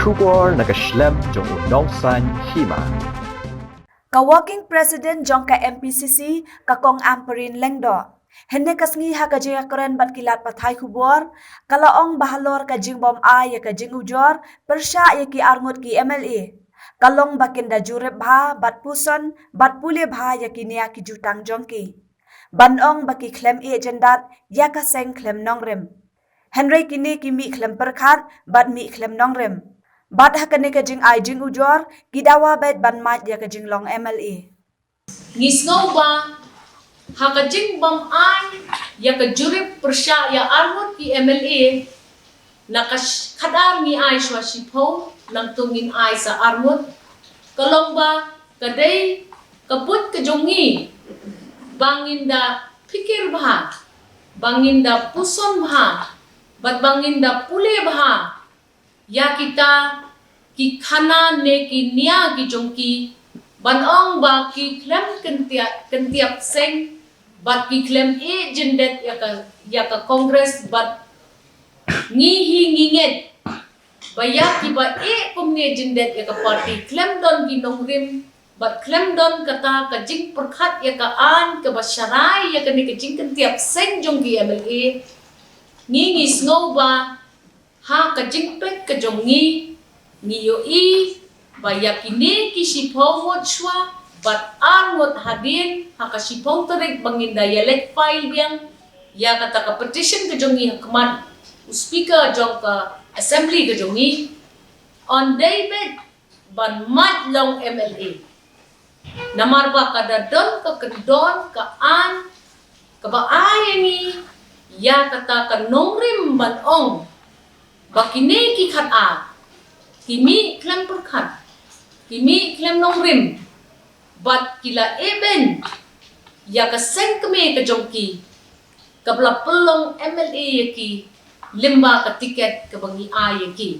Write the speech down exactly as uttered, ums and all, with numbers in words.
Khubor na ka shlem jong u nongsan hima. Ka Working President jong ka M P C C, ka Kong Ampareen Lyngdoh, hynne ka sngi ha ka jingïakren bad ki lad pathai khubor, ka la ong ba halor ka jingbym ai ïa ka jingujor pyrshah ïa ki arngut ki M L A, ka long ba kin da jurip bha bad puson bad pule bha ïa ki nia ki jutang jong ki. Ban ong ba ki khlem ïeh jyndat ïa ka seng khlem nongrim. Hynrei kine ki mih khlem pyrkhat bad mih khlem nongrim. Bad ha kane ka jingai jingujor, ki dawa beit ban mad ïa ka jinglong M L A. Ngi sngew ba ha ka jingbym ai ïa ka jurip pyrshah ïa arngut ki M L A, na ka sh-, khatar ngi ai shuwa shiphew, nangta ngin ai sa arngut. Ka long ba ka dei ka buit ka jong ngi ba ngin da phikir bha, ba ngin da puson bha, bad ba ngin da pule bha ïa kita ki khana ne ki nia ki jong ki, ban ong ba ki khlem kyntiap, kyntiap seng bad ki khlem ïeh jyndat ïa ka, ïa ka Congress. Bad ngi hi ngi ngeit ba ïa kiba ïeh kumne jyndat ïa ka party khlem don ki nongrim bad khlem don kata ka jingpyrkhat ïa ka aiñ kaba sharai ïa kane ka jingkyntiap seng jong ki M L A. Ngi ngi sngew ba ha ka jingpeit ka jong ngi, ngi ïohi ba ïa kine ki shiphew ngut shuwa bad arngut hadien ha ka shiphew tarik ba ngin da ïaleit file biang ïa kata ka petition ka jong ngi ha khmat u Speaker jong ka Assembly ka jong ngi, yn dei beit ban mad long M L A. Namar ba ka da don ka kyndon ka aiñ kaba ai ïa ngi ïa kata ka nongrim ban ong ba kine ki khatar ki mih khlem pyrkhat, ki mih khlem nongrim, bad ki la ïeh beiñ ïa ka seng kmie ka jong ki kaba la pynlong M L A ïa ki lyngba ka tiket kaba ngi ai ïa ki.